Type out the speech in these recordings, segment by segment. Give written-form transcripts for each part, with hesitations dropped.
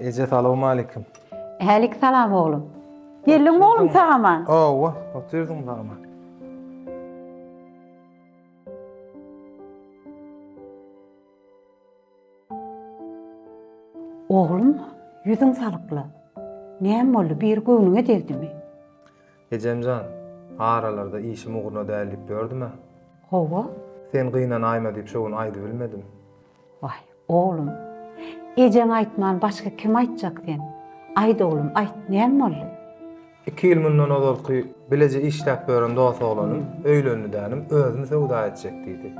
Eje salowmalikim. Älik salam oglum. Geldiňmi oglum sag-aman? Hawa, otyrdyň sag-aman. Oglum, ýüzüň salykla. Näme boldy, biri göwnüňe degdimi? Ejemjan, aralarda işim ugruna däl diýip ýördüm-ä. Hawa. Sen gynanaýma diýip şo gün aýdybilmedim. Waý, oglum, ejeň aýtman başga kime aýtjak sen? Aýt oglum, aýt, näme boldy? Iki ýyl mundan ozalky bileje işläp ýören dos oglanym öýlendi dänim özüm söwda etjek diýdi.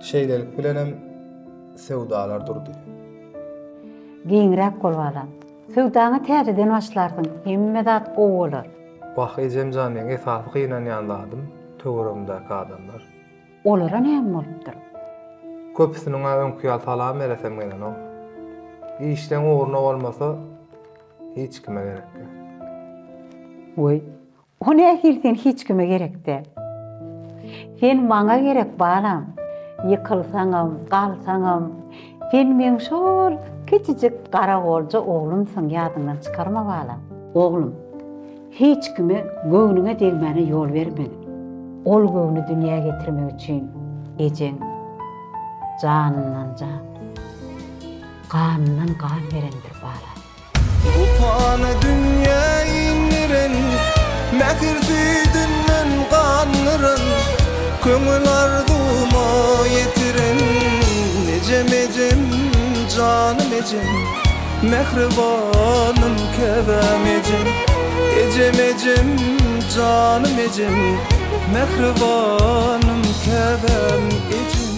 Şeýlelik bilenem söwdalar durdy. Giňräk bol balam. Söwdaňa täzeden başlarsyň, hemme zat gowy bolar. Wah ejemjan meň esasy gynanýan zadym töweregimdäki adamlar. Olara näme bolupdyr? Köpüsiniň-ä öňki ýaly salam beresem gelenok. Işleň ugruna bolmasa hiç kime gerek däl. Weý, o nähili sen hiç kime gerek däl? Sen maňa gerek balam. Ýykylsaňam, galsaňam, sen meň şol kiçijik garagolja oglumsyň ýadyňdan çykarma balam. Oglum, Hiç kime göwnüňe degmäne ýol bermegin. Ol göwni dünýä getirmek üçin ejeň janyndan jan, ganyndan gan berendir balam. Bu pany dünýä indiren, Mähir süýdünden gandyran, Köňül arzuwma ýetiren, Ejem, ejem, janym ejem. Mähribanym käbäm ejem, Ejem ejem janym ejem, Mähribanym käbäm ejem.